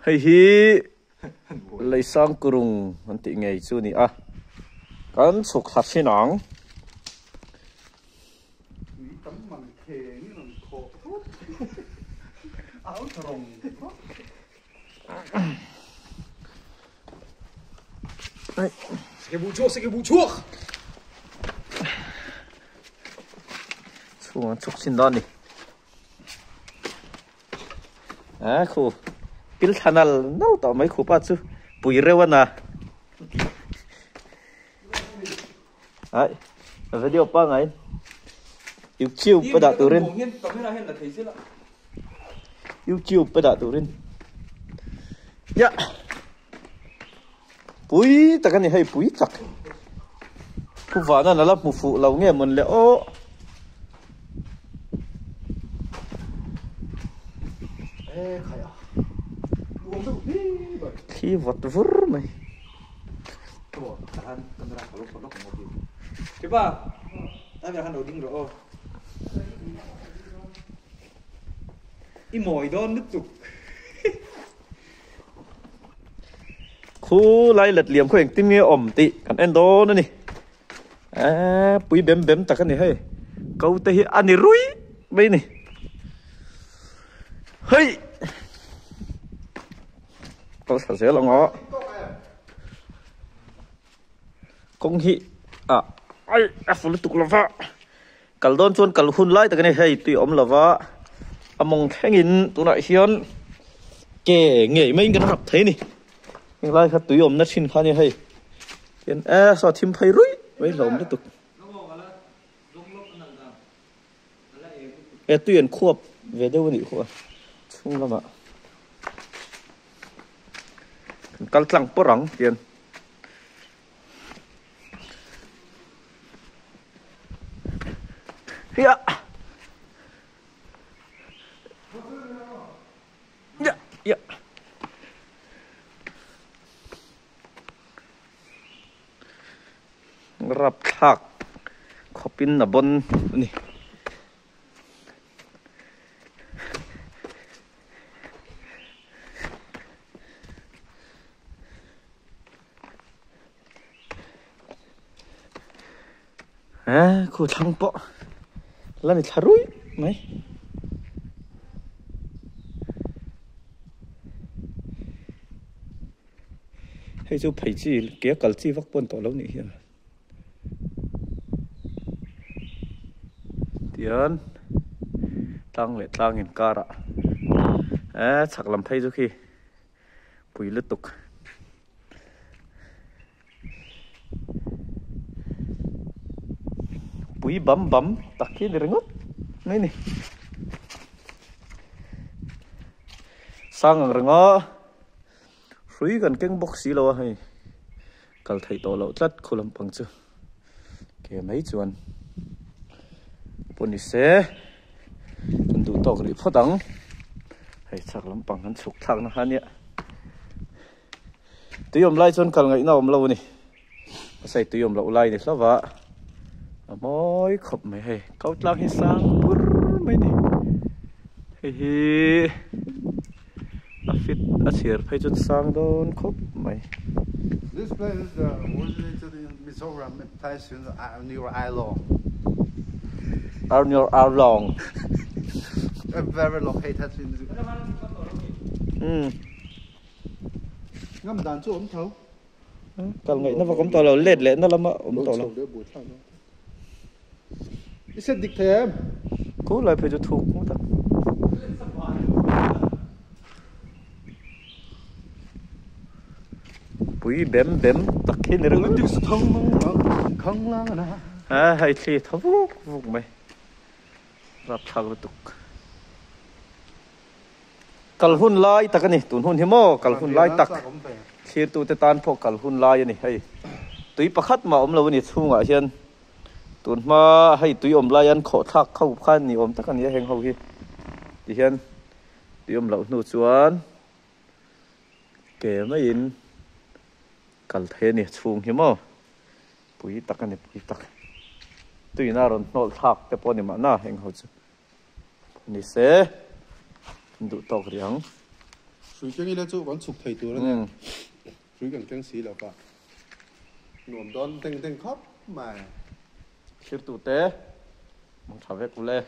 Hei hi Leisang kurung an tih ngei chu a ni a, kan chhuk thla thin ang. Chhung an chhuk thin dawn a ni. A khu pil thla nal nal tawh mai khupa chu pui reuh a na. Ai video pangai YouTube a dah turin YouTube a dah turin ya pui tak a ni hei pui tak Pu Vana la hmu fuh lo nge mawn le aw. Thli vawt vur mai. Khu lai let liam khaw engtin nge awm tih kan en dawn a ni. Eee pui bem bem tak a ni hei. Ko te hi a ni rui mai a ni. Hei! Kal thla zel ang aw. Kawng hi a ai a fu lutuk lo va. Kal dawn chuan kal hun lai tak a ni hei tui a awm lo va. A mawng thlengin tunah hian ke ngei maiin kan rap thei a ni. Heng lai kha tui awmna thin kha a ni hei. Tian e saw thim phei ruih mai hlawm lutuk. E tui an khuap ve deuh a nih khuh a chhung lamah kan kal tlang pawrh ang tian hiah ya ya Rapthlak khawpin a bawn a ni. He khu thlang pawh la ni thla ruih mai. Hei chu phei chi ke a kal chi vak pawh an tawh lo nih hian tihian tlang leh tlang inkarah eee chhak lam phei chu khi pui lutuk. Pui bam bam tak hi a ni ringawt mai a ni. Sang ang renga. Hrui kan keng bawk si lo a hei kal theih tawh loh tlat khu lampang chu ke mai chuan pawh ni se kan duh tawk rih phawt ang hei chhak lampang kan chhuk thlak na kha nia tui awm lai chuan kal ngaihna awm lo a ni a sai tui awm loh lai ni hlauh va a mawi khawp mai hei kau tlang hi sang bur mai a ni hei hi. A fit a chhiar phei chuan sang dawn khawp mai. This place is the originated in Mizoram a place in near Ailawng. Near Ailawng. Very located in Hmm. Ngam dan chu awm tho. Kal ngaihna vak awm tawh lo, let lehna lama awm tawh lo. I set dik thei em? Khu lai phei chu thuk ngawt ang. Pui bem bem tak hi ni ringawt. A hei thli tha vuk vuk mai. Rapthlak lutuk. Kal hun lai tak a ni. Tun hun hi maw kal hun lai tak. Thlirtute tan pawh kal hun lai a ni hei. Tui pakhat mah awm lo a ni chhungah hian tun hma hei tui awm lai an khawh thlak kho khan ni awm tak a ni a heng ho hi. Tihian tui awm loh hnu chuan ke maiin kal thei a ni chhung hi maw. Pui tak a ni pui tak. Tuina rawn hnawlh thlak te pawh a ni mahna heng ho chu. Ni se, duh tawk rih ang. Hrui keng ila chu kan chhuk thei tur a nia. Hrui kan keng si lo va. Nuam dawn teng teng khawp mai. Thlir tute mang tha vek ule.